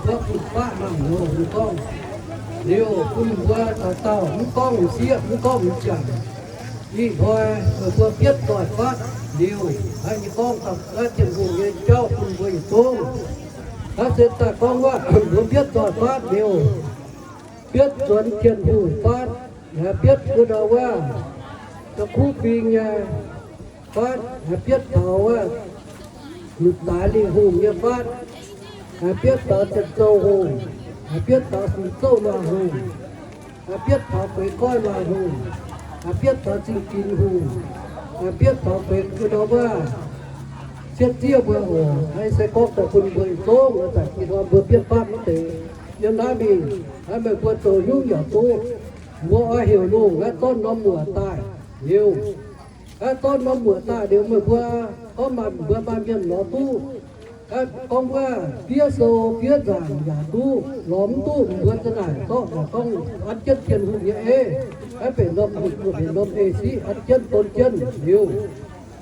gorngv fun-faqv mangc loh nyei gorngv. Liuz bun mbuo dauh dauh mv gorngv m'sieqv, mv gorngv m'jangc, ih hnoi meih mbuo bietv zoih fatv liuz, haiz nyei gorngv daaih Tin-Hungh nyei jauv bun mbuo yietc zungv. Naaiv se daaih gorngv waac mbuo bietv zoih fatv liuz, bietv nzuonx Tin-Hungh fatv, bietv wuov ndau waac, da'kuv fing nyei fatv, bietv taux wuov Lu Daaix Lingh Hungh nyei fatv, bietv taux Zien Zou Hungh, bietv taux Singx Zouv Maah Hungh, bietv taux Feix Goiv Maah Hungh, bietv taux Zingh Ginx Hungh, bietv taux Feix wuov ndau waac, cietv zieqv mbuo oc. Naaiv se gorngv daaih bun mbuo yietc zungv oix zuqc ih hnoi mbuo bietv fatv wuov deix. Yiem naaiv mingh, meih mbuo zoux nyungc yaac duqv. Mbuo oix heuc lungh naaiv zorqv norm muoc daaih liuz, naaiv zorqv norm muoc daaih liuz meih mbuo gorngv maaih, mbuo maaih mienh lorz duqv, gorngv wuov fiev sou fiev nzaangc yaac duqv. Lorz mv duqv, mbuo za'naaic zorqv yaac gorngv an jienv Tin-Hungh nyei ei, naaiv benx norm hungh, benx norm ei siqv an jienv don jienv liuz,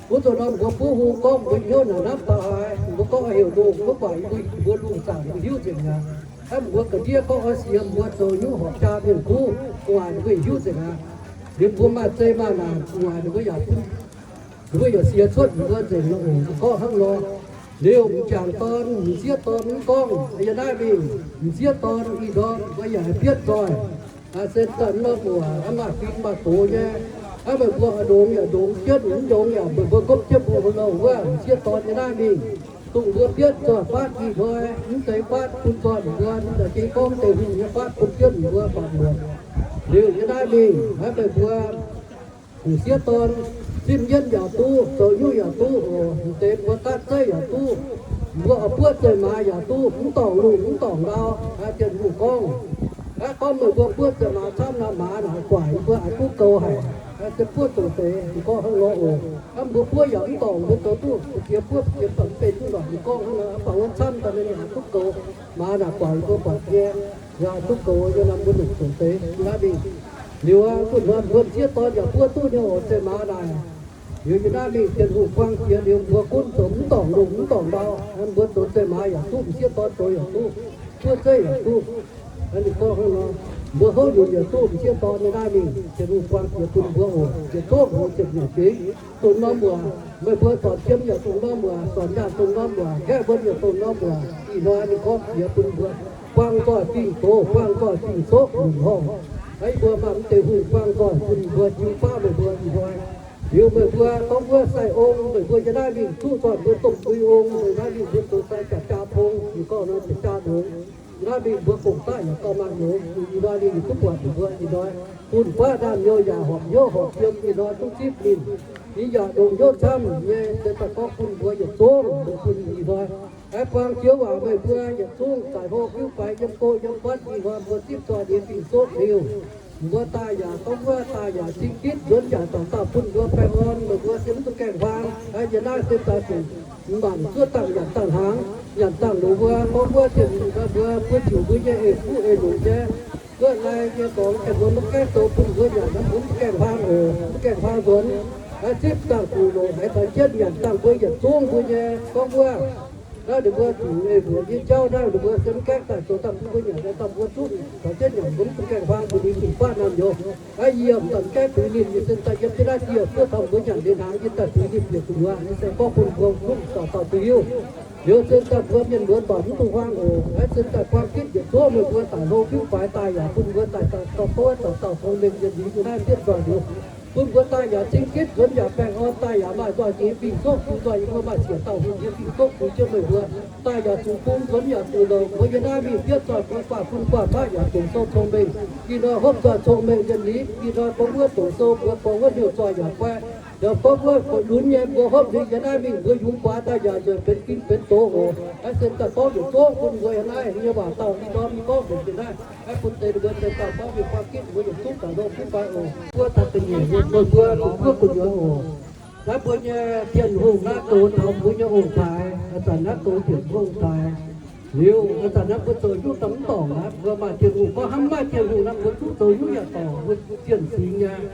wuov zanc norm mbuo buov hung gorngv mbuo hnyouv naaic hnamv daaih haaix, mbuo gorngv oix heuc lungh, mbuo guaax mbuo, mbuo lungh zaangc mbuo hiuv nzengc mi'aqv. Hnamv mbuo ga'ndiev gorngv oix siex mbuo zoux nyungc horpc jaa mienh kuv guaax mbuo hiuv nzengc mi'aqv. Liuz mbuo maaih zei maaih naanc guaax mbuo yaac, mbuo yaac siex cuotv mbuo nzengc nor, gorngv hnangv nor. Liuz m'jangc dorn m'sieqv dorn mv gorngv, yiem naaiv mingh m'sieqv dorn ih ndorm mbuo yaac haih bietv zoih. Se daaih norm muoc maaih fing maaih doz nyei, hnangv meih mbuo oix ndongx yaac ndongx jienv, mv ndongx yaac meih mbuo gopv jienv mbuo hlo wuov m'sieqv dorn yiem naaiv mingh, dongh mbuo bietv zoih fatv ih hnoi, mv deix fatv bun zoih mbuo, mv deix gorngv deix hungh nyei fatv bun jienv mbuo baac muoc. Liuz yiem naaiv mingh hnangv meih mbuo m'sieqv dorn, zipv yienv yaac duqv, zoux nyungc yaac duqv oc, mv deix mbuo daav zeiv yaac duqv, mbuo oix buoqv zeiv-maaz yaac duqv, mv dorngc lungh mv dorngc ndau. Aa, Tin-Hungh gorngv, aa, gorngv meih mbuo buoqv zeiv-maaz camv nor, maaz naaic guaic yie mbuo oix duqv goux haic. Aa, se buoqv dongh deix, ninh gorngv hnangv nor oc. Aa, mbuo buoqv yaac mv dorngc, mbuo zoux duqv, mbuo jiex buoqv jiex baac mv benx duqv lorqc, ninh gorngv hnangv nor. Aa, baac wuov camv daaih ninh oix duqv goux, maaz naaic guaic yie mbuo buatc nyei, yaac oix duqv goux nyei nor, mbuo longc dongh deix naaiv mingh. Liuz aa, gu'nguaaz mbuo m'sieqv dorn yaac buoqv duqv nyei oc, zeiv-maaz naaic. Liuz yiem naaiv mingh Tin-Hungh buang jiex liuz, mbuo gunv zoux mv dorngc lungh mv dorngc ndau, mbuo zoux zeiv-maaz yaac duqv, m'sieqv dorn zoux yaac duqv, buoqv zeiv yaac duqv. Ninh gorngv hnangv nor, mbuo houv nyunc yaac duqv, m'sieqv dorn nyei naaiv mingh Tin-Hungh buang jiex bun mbuo oc. Yietc zungv mbuo ziepc nyeic fingx, dongh norm muoc, meih mbuo sornc jiem yaac dongh norm muoc, sornc nyaanh dongh norm muoc, gaeqv wuonv yaac dongh norm muoc. Ih hnoi ninh gorngv jiex bun mbuo buang nzoih fingx-doz, buang nzoih fingx-soqv lunc horngh. Aa, yie mbuo maaih mv deix hungh buang nzoih bun mbuo jiu baav meih mbuo ih hnoi. Liuz meih mbuo gorngv wuov sai ong, meih mbuo yiem naaiv mingh duqv nzoih mbuo domh nzuih ong, meih naaiv mingh mbuo zoux sai jaax jaa tong, ninh gorngv nor jaax jaa longx. Yiem naaiv mingh mbuo gong-daqv yaac gauh maaih longx. Ih hnoi ninh duqv buatc mbuo ih hnoi, bun baav ndaamv-nyouz yaac horpc hnyouv horpc yiem ih hnoi duqv zipv ninh. Ninh yaac longc hnyouv camv nyei, se daaih gorngv bun mbuo yietc zungv mbuo bun ih hnoi. Aengx buang joux waac meih mbuo yietc zungv zaaix hlo fiuv faix yiem go yiem fatv ih hnoi mbuo zipv zoih ninh fingx-soqv liuz, mbuo daaih yaac gorngv wuov daaih yaac cing gitv nzuonx yaac dauh dauh bun mbuo baengh orn, meih mbuo se mv duqv gaengh huaang. Yiem naaiv se daaih zuqc mangc zuov dangh nyanc dangh hnaangx, nyanc dangh loz mbuo gorngv wuov Tin-Hungh mbuo, mbuo ziouc mbuo nyei eix fuqv eix longc nyei, wuov lai nyei dorngx, mbuo maiv gaengh zoux bun mbuo nyanc nor, mbuo mv gaengh huaang oc, mv gaengh huaang nzuonx. Zipv dangh gu'nguaaz haiz taux jienv nyanc dangh mbuo yietc zungv mbuo nyei gorngv wuov, naaiv ninh mbuo zuqc eix mbuoqc nyei jauv naaiv, ninh mbuo se mv gaengh daaih zoux dangh bun mbuo nyanc, dangh mbuo zungv taux jienv nyanc, mbuo mv duqv gaengh huaang mbuo ninh fingx-faatv naamh nyouz. Aa, yie mv baac mv gaengh duix ninh, yie se daaih yiem jienv naaiv dieh zuov taux mbuo nyanc liuz hnaangx, yie daaih duix ninh bieqc gu'nguaaz, yie se gorngv bun mbuo zungv dauh dauh duqv hiuv. Liuz se daaih mbuo mienh muoz doic mv dungx huaang oc. Aa, se daaih buang gitv yietc zungv meih mbuo daaih hlo fiuv faix daaih yaac bun mbuo daaih dauh dauh tov dauh dauh tong mengh yiem liuz yiem naaiv bietv nzoih liuz, bun mbuo daaih yaac cing gitv nzuonx yaac baengh orn, daaih yaac maaih nzoih jiex fingx-soqv bun nzoih yie mbuo maaih siec dauh hungh nyei fingx-soqv bun jienv meih mbuo. Daaih yaac zuqc bung nzuonx yaac zuqc longc mbuo yie naaiv mingh bietv nzoih bun guaax bun guaax baqv yaac dongh sou cong-mengh. Ih hnoi hopv nzoih cong-mengh yiem liuz, ih hnoi gorngv wuov dongh sou mbuo gorngv wuov hnyouv nzoih yaac guai, yaac gorngv wuov lunx nyei mbuo hopv liuz yie naaiv mingh mbuo yungz guaax daaih yaac nzuonx benx ging benx doz oc. Aa, se daaih gorngv yietc zungv bun mbuo yie naaiv nyei waac dauh ih ndorm nyei gorngv mbenc yie naaiv. Aa, bun deix ninh mbuo se daaih gorngv mingh buang gitv mbuo yietc zungv daaih longc kuv fai oc. Mbuo taux da'nyeic mbuo, mbuo zuqc buov gu'nyuoz oc. Naaiv mbuo nyei Tin-Hungh naaiv goux taux mbuo nyei ong-taaix, aa, zanc naaiv goux bieqc mbuo ong-taaix. Liuz aa, zanc naaiv mbuo zoux nyungc daaih mv dorngc aqv. Mbuo maaih Tin-Hungh, gorngv hnamv maaih Tin-Hungh naaiv mbuo duqv zoux nyungc yaac dorngc, mbuo zienh singx nyei.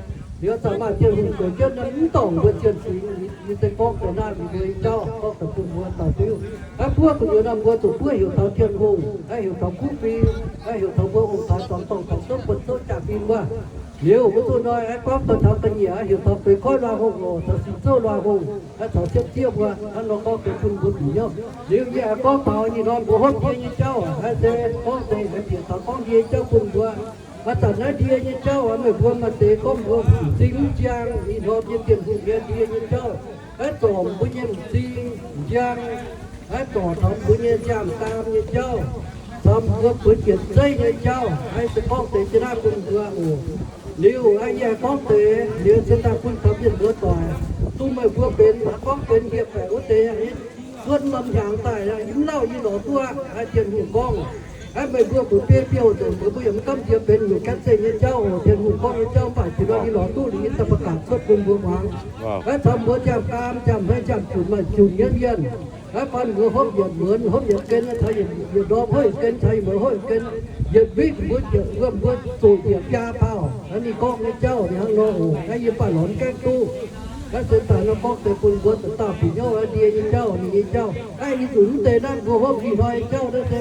Liuz aa, zanc maaih Tin-Hungh zoux jienv naaiv mv dorngc mbuo zienh singx. Yie se gorngv deix naaiv mbuo nyei jauv gorngv daaih bun mbuo dauh diuv. Naaiv Buov gu'nyuoz nor mbuo zuqc buov heuc taux Tin-Hungh, aeqv, heuc taux kuv fim, aeqv, heuc taux mbuo ong-taaix dorngx dorngh taux zouv buonc zouv jaa-fin wuov. Liuz mbuo duqv hnoi aeqv, gorngv dorh taux ga'nyiec, heuc taux feix koiv loz-hungh oc, taux six zouv loz-hungh, aeqv, taux siepv zieqv mbuo, hnangv nor gorngv deix bun mbuo bieqc hnyouv. Liuz yie aengx gorngv taux ih hnoi mbuo hopv ndie nyei jauv, aeqv, se gorngv deix aengx bieqc taux gorngv ndie jauv bun mbuo. Aa, zanc naaiv ndie nyei jauv, meih mbuo maaih deix gorngv mbuo m'zing m'jang, ih hnoi nyei Tin-Hungh nyei ndie nyei jauv, aeqv, zorc mbuo nyei m'zing m'jang, aeqv, zorc taux mbuo nyei nziaamv-daam nyei jauv, caux mbuo bueix jienv zeiv nyei jauv, aeqv, se gorngv deix jienv naaiv bun mbuo oc. Liuz aeqv, yie gorngv deix liuz se daaih bun taux mienh mbuo doic, dongh meih mbuo benx, gorngv benx hieh baeqc wuov deix, zuonv norm hnyangx daaih, yie mv lauh yie lorz duqv aqv. Aeqv, Tin-Hungh gorngv, aeqv, meih mbuo mbuox biei biouv nzengc, mbuo mbuo yaac mv gamh nziex benx nyungc gaanv zeih nyei jauv oc. Tin-Hungh gorngv nyei jauv mv baac jiex nor yie lorz duqv liuz yie daaih ba'gaax cuotv bun mbuo muangx. Aeqv, caux mbuo nziaamv-daam, nziaamv-hmei, nziaamv-zuqc maaih zunh nyei mienh, aeqv, bun mbuo hopv yietc muonz, hopv yietc gen, caux yietc ndorm hopv yietc gen, caux yietc muonz hopv yietc gen, yietc win mbuo ziepc wuom mbuo zoqc yietc biaa dauh. Aeqv, ninh gorngv nyei jauv ninh hnangv nor oc. Aeqv, yie mv baac lorz mv gaengh duqv. Aeqv, se daaih nor gorngv deix bun mbuo dauh dauh bieqc hnyouv ndie nyei jauv, ninh nyei jauv. Aeqv, yie zuqc mv deix naaiv mbuo hopv ih hnoi nyei jauv naaiv se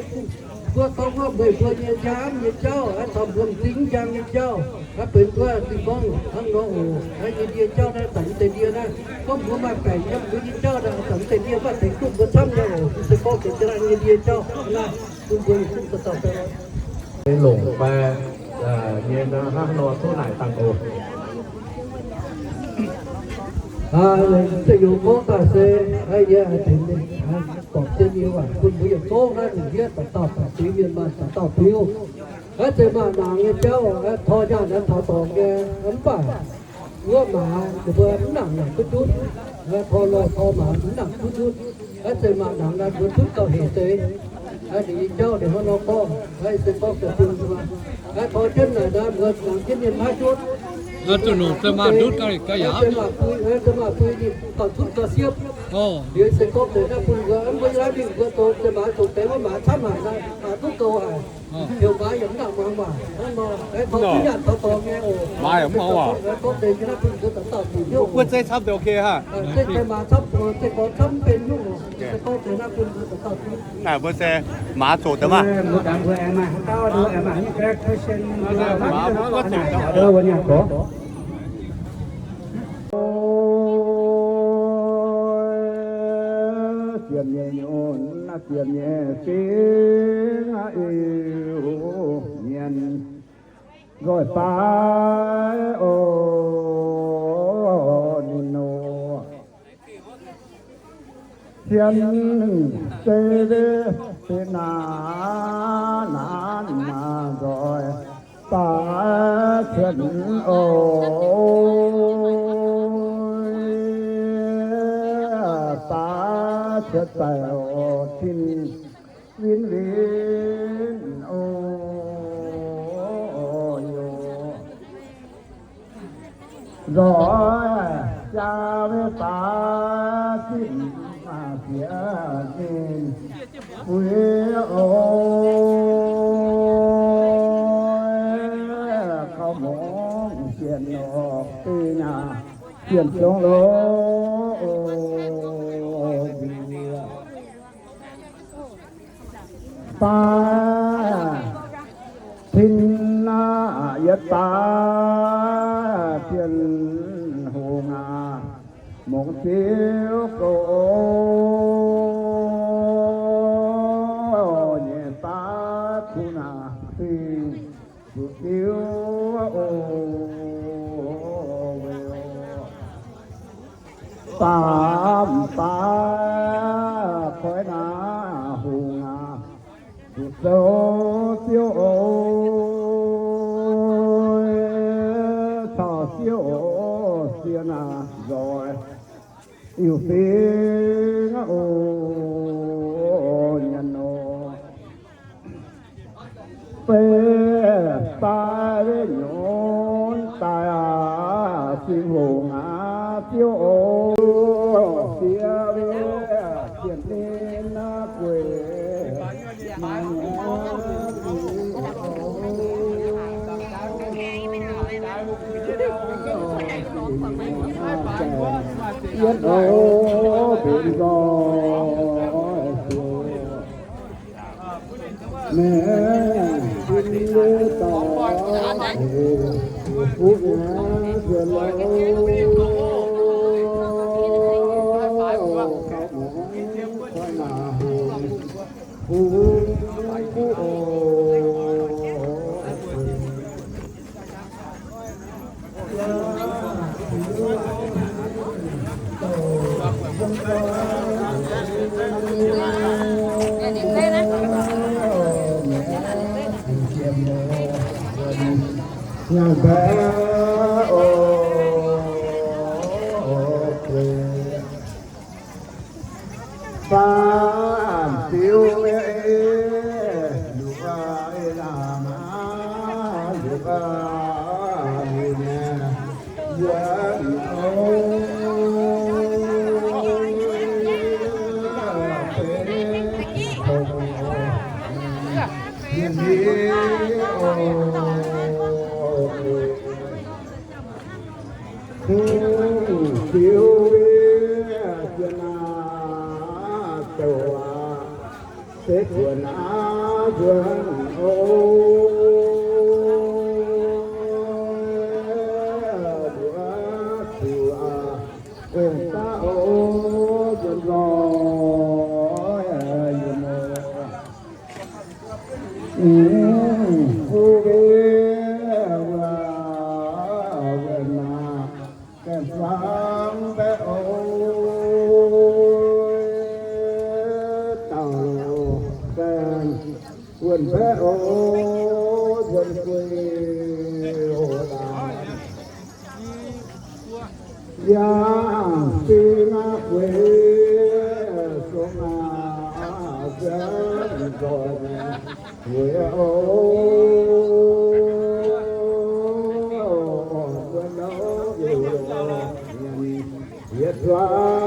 mbuo gorngv wuov meih mbuo nyei nziaamv nyei jauv, aeqv, caux mbuo m'zing m'jang nyei jauv. Aeqv, benx mbuo zinh gorngv hnangv nor oc. Aeqv, nyei ndie jauv naaiv zanc mv deix ndie naaiv, gorngv mbuo maaih baengc yiem mbuo nyei jauv naaiv, zanc mv deix ndie mv baac tengx duqv mbuo camv nyei oc. Se gorngv deix jienv naaiv nyei ndie jauv naaiv, bun mbuo yietc zungv dauh dauh longc fai nyei hnangv nor tov naaic dangh oc. Aa, se youz gorngv daaih se, yie tengx ninh dorngc jienv nyei waac bun mbuo yietc zungv naaiv, lungh ndiev dauh dauh baeqc deix mienh maaih dauh dauh biuv. Aeqv, zeiz maaih nangx nyei jauv, aeqv, tor nyaanh naaiv taux dorngx nyei, mv baac wuov maaz ninh mbuo mv nangc nangc duqv ndutv. Aeqv, tor loih tor maaz mv nangc duqv ndutv. Aeqv, zeiz maaih nangx naaiv mbuo ndutv gauh hec deix. Aeqv, ninh nyei jauv ninh hnangv nor gorngv, aeqv, se gorngv deix bun mbuo. Aeqv, tor jienv naaic naaiv mbuo nangx jienv mienh maiv ndutv. Zuqc nongc zeiz maaih ndutv gauh yaac, zeiz maaih bui, zeiz maaih bui ninh gauh ndutv gauh siepv. Liuz se gorngv deix naaiv bun mbuo, mbuo nyei naaiv mingh mbuo zoux zeiz maaz zoqc deix wuov maaz camv haic naaiv, maaz duqv gouh haic. Heuc maaz yaac mv nangc muangx waac. Hnangv nor, aeqv, tor jienv nyaanh taux dorngx nyei oc. Maaz yaac mv muangx waac. Gorngv deix nyei naaiv bun mbuo dauh dauh bieqc hnyouv. Wuov zeiv camv deix ok haic. Zeiv deix maaz camv, zeiv gorx camv mv benx hnyouv oc. Se gorngv deix naaiv bun mbuo dauh dauh bieqc. Naaic mbuo se maaz zoqc deix maah. Mbuo dangx mbuo aengx maaih haaix dauh nduov aengx maaih haaix nyungc question, mbuo maaih haaix dauh nduov wuov nyei gorngv. Ziepc nyeic nyunc, ziepc nyeic fingx, Iu-Mienh nzoih baaix oc, ninh nor. Cien se benx naaiv, naaiv nzoih baaix cuotv oc, baaix cuotv daaih oc, tin win win oc. Nzoih jaa maiv baac zinh maaih ziex ninh fui oc. Kaux mungz sienx oc, dinh naaic sienx zong loz. Baaix tin naaic yietc baaix Tin-Hungh aac, mungz ziouv goux nyei baaix kuv naaic fingx zuqc diuv oc. Baamh baaix koiv naaic hungh aac, zuqc zoux siouv oc, caux siouv oc, sienx aac nzoih Iu-Fingx oc, nyanc oc. Beiv daaih nyunc daaih aac, Singx Longc aac, ziouv oc, siev mbiaeqc zienh ninh naaiv gueic. Yietv oc, benx nzoih Fiu wiev jien aav douh aac, se kuonx aav nzuonx oc. Mbuo ziux aac, guenx daav oc, nzuonx nzoih yiem oc. Fu wiev wuov, wuov naaic, gaengh fangx mbaeqv oc. Dauh gaengh wuonh mbaeqv oc, wuonh guei oc. Yangh fingx aqv gueix, song aqv, nzoih weic oc. Mbuo nouv njiec, yietc zuangx